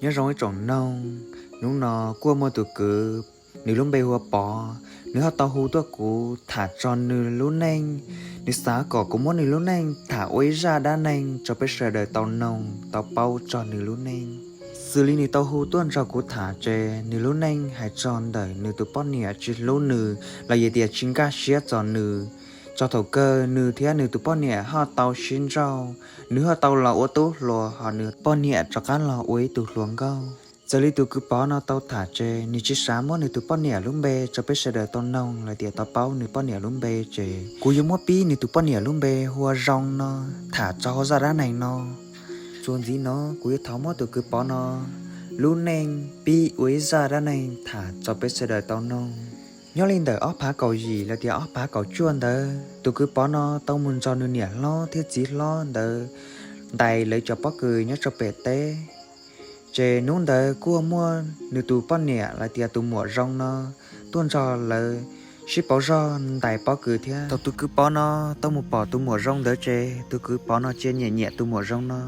Nyob zoo ib tsoom noog, hnub no kuj muaj tus kwv, nws lub npe hu ua Pov, nws ho tau hu tuaj kuv tham txog nws lub neej. Nws xav kom kuv muab nws lub neej tham ua ib zaj dab neeg rau peb sawv daws tau noog tau paub txog nws lub neej. Xws li nws tau hu tuaj nrog kuv tham ces nws lub neej hais txog ntawm nws tus poj niam tsis hlub nws los yog tias tsis nkag siab txog nws. Txog thaum kawg nws thiab nws tus poj niam ho tau sib nrauj, nws ho tau los ua tub hluas, ho nws poj niam rov qab los ua ib tug hluas nkauj. Txawm li tus kwv Pov no tau tham ces nws tsis xav muab nws tus poj niam lub npe rau peb sawv daws tau noog los tias tau paub nws poj niam lub npe, ces kuv yuav muab pib nws tus poj niam lub npe hu ua Zoo no tham txog hauv zaj dab neeg no. Txuas ntxiv no kuv yuav thov muab tus kwv Pov no lub neej pib ua ib zaj dab neeg tham rau peb sawv daws tau noog. Nyob li ntawm ob phav kaum yim los tias ob phav kaum cuaj ntawd, tus kwv Pov no tau mus nrog nws niam hlob thiab txiv hlob ntawd ntais lawv cov pob kws nyob rau pem teb. Ces hnub ntawd kuj muaj nws tus poj niam los tias tus muam Zoo no tuaj nrog lawv sib pauv zog ntais pob kws thiab. Thaum tus kwv Pov no tau mus pom tus muam Zoo ntawd ces tus kwv Pov no cia nyiam nyiam tus muam Zoo no.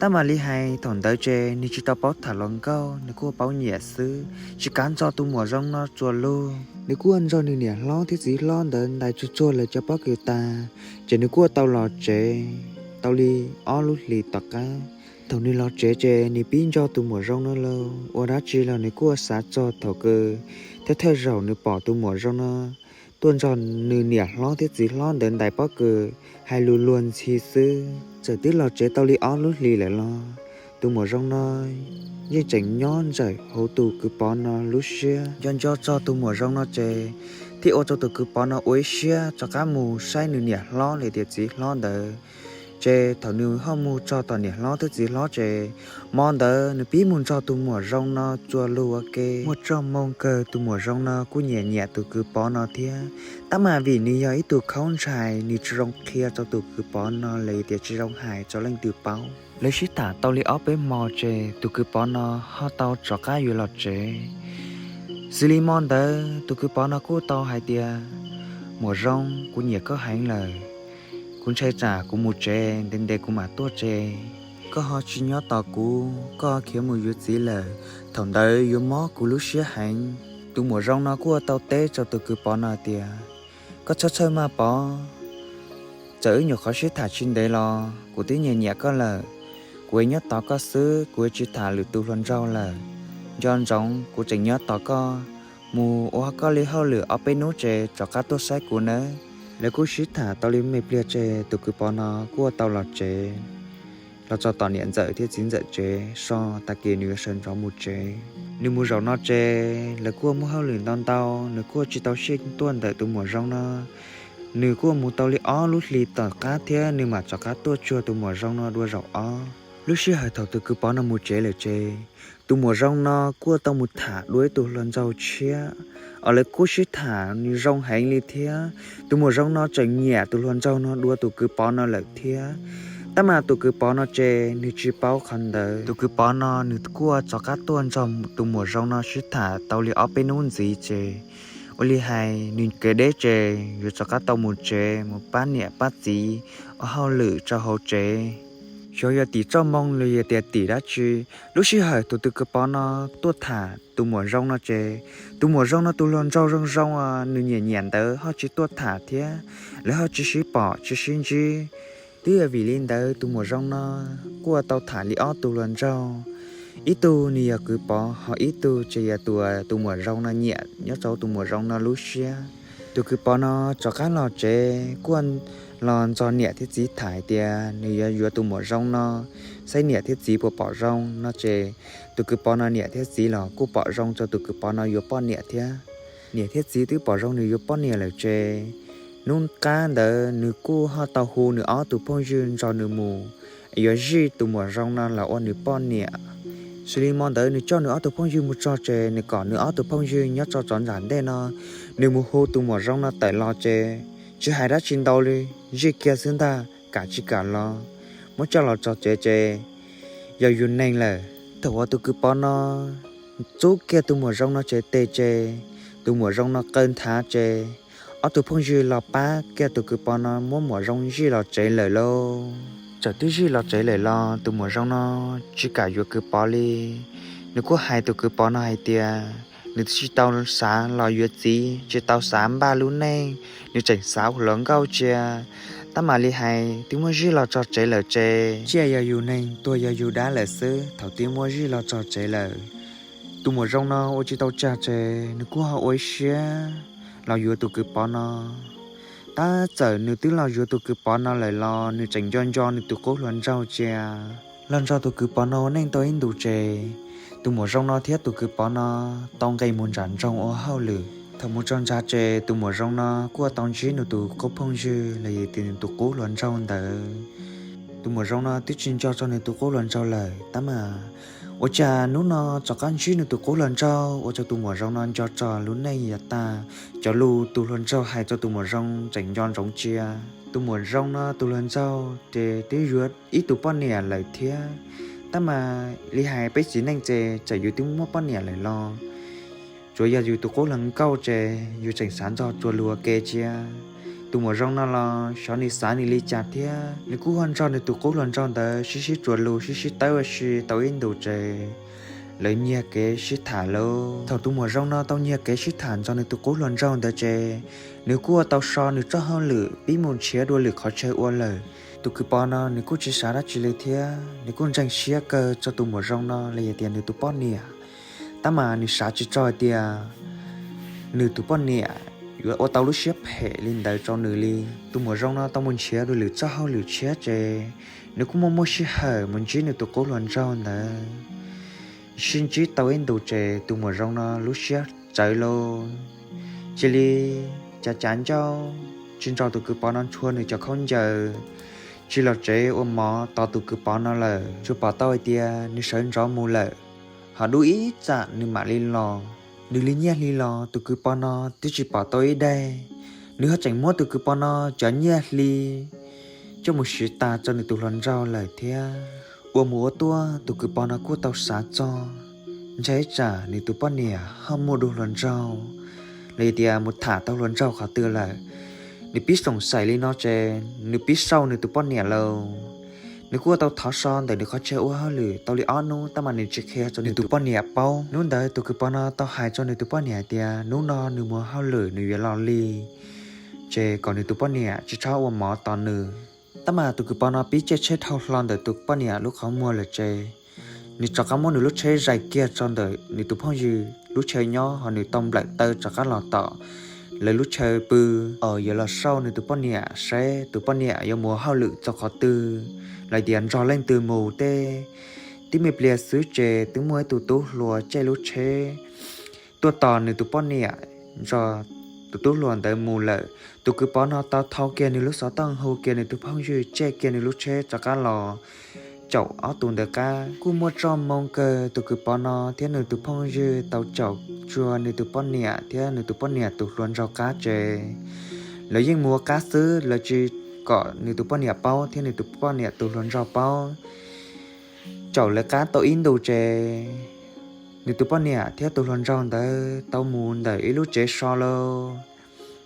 Tab mas li hais thaum ntawd ces nws tsis tau paub tham hluas nkauj, nws kuj paub nyiam xwb, tsis kav nrog tus muam Zoo no txuas lus. Nws kuj nrog nws niam hlob thiab txiv hlob ntawd ntais tsuag tsuag lawv cov pob kws tas, ces nws kuj tau los tsev tau li ob lub hlis tom qab. Thaum nws los tsev ces nws pib nco tus muam Zoo no los ua dab tsi los nws kuj xav txog thaum kawg thiab thawj zaug nws pom tus muam Zoo no tuaj nrog nws niam hlob thiab txiv hlob ntawd ntais pob kws hais lus luag ntxhi xwb. Txawm twb los tsev tau li ob lub hlis lawm los tus muam Zoo no yeej tseem nyob ntsawm hauv tus kwv Pov no lub siab. Nco nco txog tus muam Zoo no ces thiaj ua rau tus kwv Pov no ua ib siab rov qab mus saib nws niam hlob los tias txiv hlob ntawd. Ces thaum nws ho mus txog tom niam hlob thiab txiv hlob ces hmo ntawd nws pib mus nrog tus muam Zoo no txuas lus ua ke. Muaj txoj hmoo kawg tus muam Zoo no kuj nyiam nyiam tus kwv Pov no thiab, tab mas vim nws yog ib tug khaub ntsais, nws tsis zoo qhia rau tus kwv Pov no los tias tsis zoo hais rau leej twg paub. Lawv sib tham tau li ob peb hmo ces tus kwv Pov no ho tau rov qab yuav los tsev. Xws li hmo ntawd tus kwv Pov no kuj tau hais tias, Muam Zoo, kuv nyiam koj heev lawm. Kuv ntshai tsam kuv mus tsev ntev ntev kuv mam tuaj tsev, koj ho tsis nyob tos kuv, koj khiav mus yuav txiv lawm, thaum ntawd yuav mob kuv lub siab heev. Tus muam Zoo no kuj tau teb rau tus kwv Pov no tias, Koj txhob txhawj maj Pov, txawm wb nyuam qhuav sib tham tsis ntev los kuv twb nyiam nyiam koj lawm. Kuv nyob tos koj xwb, kuv tsis tham lwm tus hluas nraug lawm. Nco ntsoov kuv tseem nyob tos koj, mus ua koj li hauj lwm ob peb hnub ces rov qab tuaj saib kuv nawb. Lawv kuj sib tham tau li me pliag ces tus kwv Pov no kuj tau los tsev, los txog tom niam ntxawm thiab txiv ntxawm tsev so, tag kis nws yuav sawv ntxov mus tsev. Nws mus zaum no ces lawv kuj muaj hauj lwm ntau ntau, nws kuj tsis tau sij tuaj ntawm tus muam Zoo no. Nws kuj mus tau li ob lub hlis tom qab thiab nws mam rov qab tuaj tsuag tus muam Zoo no dua zaum ob. Lub sij hawm thaum tus kwv Pov no mus tsev lawm ces tus muam Zoo no kuj tau mus tham dua ib tug hluas nraug tshiab, es lawv kuj sib tham nws zoo heev li thiab. Tus muam Zoo no tseem nyiam tus hluas nraug no dua tus kwv Pov no lawm thiab. Tab mas tus kwv Pov no ces nws tsis paub qhov ntawd. Tus kwv Pov no nws kuj rov qab tuaj nrog tus muam Zoo no sib tham tau li ob peb hnub ntxiv ces ua li hais nws kev deb ces yuav rov qab tau mus tsev mus pab niam pab txiv ua hauj lwm rau hauv tsev. Xyov yog tim txoj hmoo los yog tias tim dab tsi, lub sij hawm tus tus kwv Pov no tuaj tham tus muam Zoo no ces tus muam Zoo no tus hluas nraug zoo zoo, nws nyiam nyiam ntawd ho tsis tuaj tham thiab, lawv ho tsis sib pom tsis sib ntsib. Twb yog vim li ntawd tus muam Zoo no kuj tau tham li ob tug hluas nraug, ib tug nws yog kwv Pov, ho ib tug ces yog tus, tus muam Zoo no nyiam nyob rau tus muam Zoo no lub siab. Tus kwv Pov no rov qab los tsev kuj los nrog niam thiab txiv tham tias nws yuav yuav tus muam Zoo no, saib niam thiab txiv puas pom zoo no ces tus kwv Pov no niam thiab txiv los kuj pom zoo rau tus kwv Pov no yuav poj niam thiab. Niam thiab txiv twb pom zoo nws yuav poj niam lawm ces hnub qab ntawd nws kuj ho tau hu nws ob tug phooj ywg nrog nws mus yuav zij tus muam Zoo no los ua nws poj niam. Xws li hmo ntawd nws coj nws ob tug phooj ywg mus txog ces nws kom nws ob tug phooj ywg nyob tso tsov nram ntej no, nws mus hu tus muam Zoo no tawm los ces tsis hais dab tsi ntau li, zij kiag xwb ntag, kam tsis kam los, muab coj los tso tsev ces yog yus neeg lawm. Thaum uas tus kwv Pov no txub kiag tus muam Zoo no tsev tes ces tus muam Zoo no qaw nthav ces ob tug phooj ywg los pab kiag tus kwv Pov no muab muam Zoo zij los tsev lawm lauj. Txawm twb zij los tsev lawm los tus muam zoo no tsis kam yuav kwv Pov li. Nws kuj hais tus kwv Pov no hais tias nws twb tsis tau xav los yuav txiv, tsis tau xav npaj lub neej, nws tseem xav ua hluas nkauj cia. Tab mas li hais twb muab zij los tso tsev lawm ces cia yog yus neeg tuag yog yus dab lawm xwb. Thaum twb muab zij los tso tsev lawm, tus muam zoo no ua tsis tau tsag ces nws kuj ho ua ib siab los yuav tus kwv Pov no. Tab txawm nws twb los yuav tus kwv Pov no lawm los nws tseem nco nco nws tus qub hluas nraug cia. Los nrog tus kwv Pov no ua neej tau ib ntus ces tus muam zoo no thiab tus kwv Pov no tau nqis mus nram nroog ua hauj lwm. Thaum mus txog nram ces tus muam zoo no kuj tau ntsib nws tus qub phooj ywg los yog tias nws tus qub hluas nraug ntawd. Tus muam zoo no twb tsis nco txog nws tus qub hluas nraug lawm, tab mas ua cas hnub no rov qab ntsib nws tus qub hluas nraug ua rau tus muam zoo no nco txog lub neej yav tag. Cov lus tus hluas nraug hais rau tus muam zoo tseem nco ntsoov cia. Tus muam zoo no tus hluas nraug ces twb yuav ib tug poj niam lawm thiab. Tab mas li hais peb txiv neej ces txawm yus twb muaj poj niam lawm los tsuas yog yus tus qub hluas nkauj ces yus tseem xav nrog tsuas lus ua ke cia. Tus muam zoo no los xyov nws xav nws li cas thiab, nws kuj ho nrog nws tus qub hluas nraug ntawd sib sib tsuas lus sib sib tawb ua si tau ib ntus ces lawv nyiag kev sib tham lauj. Thaum tus muam zoo no tau nyiag kev sib tham nrog nws tus qub hluas nraug ntawd ces nws kuj ua tau so nws txoj hauj lwm pib mus nrhiav dua lwm qhov chaw ua lawm. Tus kwv Pov no nws kuj tsis xav dab tsi li thiab, nws kuj ntseeg siab kawg rau tus muam zoo no los yog tias nws tus poj niam. Tab mas nws xav tsis txog hais tias nws tus poj niam yuav ua tau lub siab phem li ntawd rau nws li. Tus muam zoo no tau mus nrhiav dua lwm txoj hauj lwm tshiab ces nws kuj muaj muaj sij hawm mus ntsib nws tus qub hluas nraug ntawd. Sib ntsib tau ib ntus ces tus muam zoo no lub siab tsawv lauj, cia li cav cav ncauj tsis nrog tus kwv Pov no ntxhua nws cov khaub ncaws, tsis los tsev ua mov tos tus kwv Pov no lawm. Tsuas pom tau hais tias nws sawv ntxov mus lawm, ho dub ib tsam nws mam li los. Nws li nyiaj hli los tus kwv Pov no twb tsis pom tau ib daig. Nws ho tseem muab tus kwv Pov no cov nyiaj hli coj mus siv tas rau nws tus hluas nraug lawm thiab. Ua mus ua tuaj tus kwv Pov no kuj tau xav txog ntshai tsam nws tus poj niam ho muaj dua hluas nraug los yog tias mus tham tau hluas nraug qhov twg lawm. Nws pib xoom xaim li no ces nws pib xauj nws tus poj niam lauj. Nws kuj ua tau thov so ntawm nws qhov chaw ua hauj lwm tau li ob hnub tab mas nws tsis qhia rau nws tus poj niam paub. Hnub ntawd tus kwv Pov no tau hais rau nws tus poj niam tias hnub no nws mus hauj lwm nws yuav los li, ces kom nws tus poj niam tsis txhob ua mov tos nws. Tab mas tus kwv Pov no pib caij tsheb dhau hlo ntawm tus poj niam lub qhov muag lawm ces nws rov qab muab nws lub tsheb zais kiag rau ntawm nws tus phooj ywg lub chaw nyob ho nws tau nplawm taw rov qab los tom lawv lub chaw pw, yuav los xauj nws tus poj niam saib tus poj niam yuav mus hauj lwm txog qhov twg los tias nrog leej twg mus tej. Tib me pliag xwb ces twb muaj ib tug tub hluas caij lub tsheb tuaj tos nws tus poj niam nrog tus tub hluas ntawd mus lawm. Tus kwv Pov no tau thau kiag nws lub xov tooj hu kiag nws tus phooj ywg caij kiag nws lub tsheb rov qab los caum ob tug ntawd qab. Kuj muaj txoj moo kawg tus kwv Pov no thiab nws tus phooj ywg tau caum tsuag nws tus poj niam thiab nws tus poj niam tus hluas nraug qab ces lawv yeej mus ua qab xwb, lawv tsis kom nws tus poj niam paub thiab nws tus poj niam tus hluas nraug paub. Caum lawv qab tau ib ntus ces nws tus poj niam thiab tus hluas nraug ntawd tau mus ntawm ib lub tsev so lauj.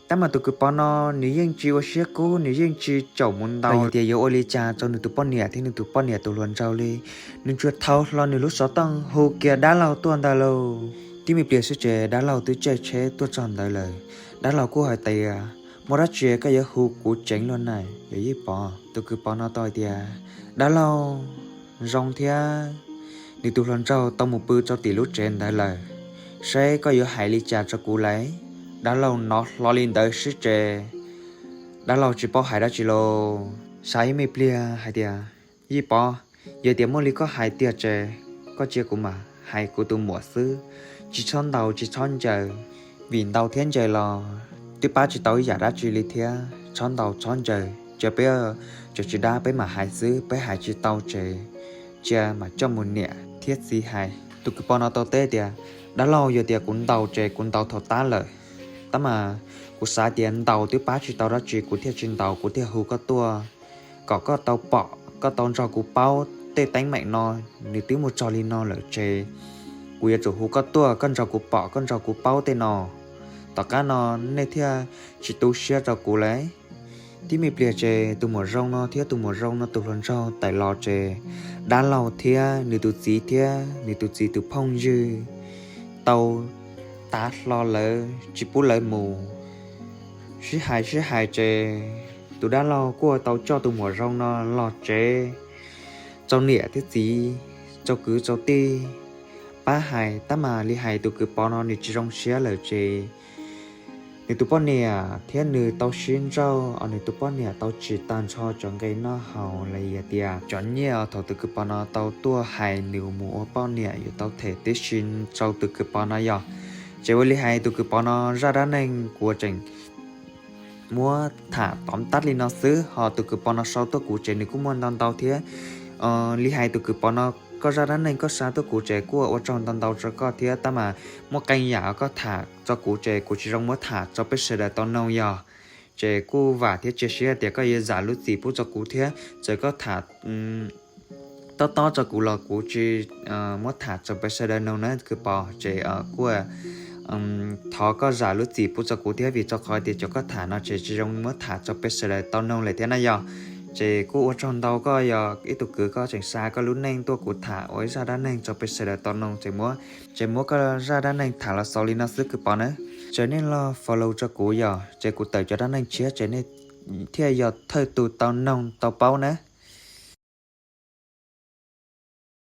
Tab mas tus kwv Pov no nws yeej tsis ua siab kub, nws yeej tsis caum mus ntaus tias yuav ua li cas rau nws tus poj niam thiab nws tus poj niam tus hluas nraug li. Nws tsuas thau hlo nws lub xov tooj hu kiag dab laug tuaj ntag lauj. Tib me pliag xwb ces dab laug twb caij tsheb tuaj txog ntawd lawm. Dab laug kuj hais tias muaj dab tsi koj yuav hu kuv ceev luaj na yawm yij Pov? Tus kwv Pov no tau hais tias dab laug zoo thiab nws tus hluas nraug tau mus pw rau tim lub tsev ntawd lawm, saib koj yuav hais li cas rau kuv lauj. Dab laug hnov hlo li ntawd xwb ces dab laug tsis paub hais dab tsi lauj. Xav ib me pliag hais tias yij Pov, yog tias muaj li koj hais tiag ces koj cia kuv mam hais kuv tus muam xwb, tsis txhob ntaus tsis txhob ncaws, vim ntaus thiab ncaws los twb pab tsis tau ib yam dab tsi li thiab. Txhob ntaus txhob ncaws, cia peb cov tsis dab peb mam hais xwb, peb hais tsis tau ces cia mam coj mus niam thiab txiv hais. Tus kwv Pov no tau teb tias dab laug, yog tias kuv ntaus ces kuv ntaus thaum tab lawm, tab mas kuv xav tias ntaus twb pab tsis tau dab tsi kuv thiaj tsis ntaus, kuv thiaj hu koj tuaj kom koj tau pom koj tau nrog kuv paub tej teeb meem no nws twb mus txog li no lawm ces kuv yuav tsum hu koj tuaj koj nrog kuv pom koj nrog kuv paub tej no, tom qab no nej thiaj tsis tu siab rau kuv lauj. Tib me pliag ces tus muam zoo no thiab tus muam zoo no tus hluas nraug tawm los ces dab laug thiab nws tus txiv thiab nws tus txiv tus phooj ywg tau tav hlo lawv tsis pub lawv mus. Sib hais sib hais ces tus dab laug kuj tau coj tus muam zoo no los tsev rau niam thiab txiv, rau kwv rau tij pab hais, tab mas li hais tus kwv Pov no nws tsis zoo siab lawm ces nws tus poj niam thiab nws tau sib nrauj os, nws tus poj niam tau tsis tag nrho cov nqe noj haus los yog tias cov nyiaj thaum tus kwv Pov no tau tuaj hais nws mus ua poj niam yuav tau them tib si rau tus kwv Pov no yog. Ces ua li hais tus kwv Pov no zaj dab neeg kuv tseem muab tham tóm tắt li no xwb, ho tus kwv Pov no sau tuaj kuv ces nws kuj muaj ntau ntau thiab. Li hais tus kwv Pov no koj zaj dab neeg koj xa tuaj kuv ces kuj ua tsaug ntau ntau rau koj thiab, tab mas muaj qee yam koj tham rau kuv ces kuv tsis zoo muab tham rau peb sawv daws tau noog yog. Ces kuj vam thiab cia siab tias koj yuav zam lub txim pub rau kuv thiab, txawm koj tham tob tob rau kuv los kuv tsis muab tham rau peb sawv daws noog na kwv Pov. Ces kuj thov koj zam lub txim pub rau kuv thiab, vim rau qhov tias cov koj tham no ces tsis zoo muab tham rau peb sawv daws tau noog lawm thiab na yog. Ces kuj ua tsaug ntau koj yog ib tug kwv koj tseem xa koj lub neej tuaj kuv tham ua ib zaj dab neeg rau peb sawv daws tau noog ces muab, ces muab koj zaj dab neeg tham los xaus li no xwb kwv Pov na. Ces nej los follow rau kuv yog, ces kuv tawm cov dab neeg tshiab ces nej thiaj yog thawj tug tau noog tau paub na.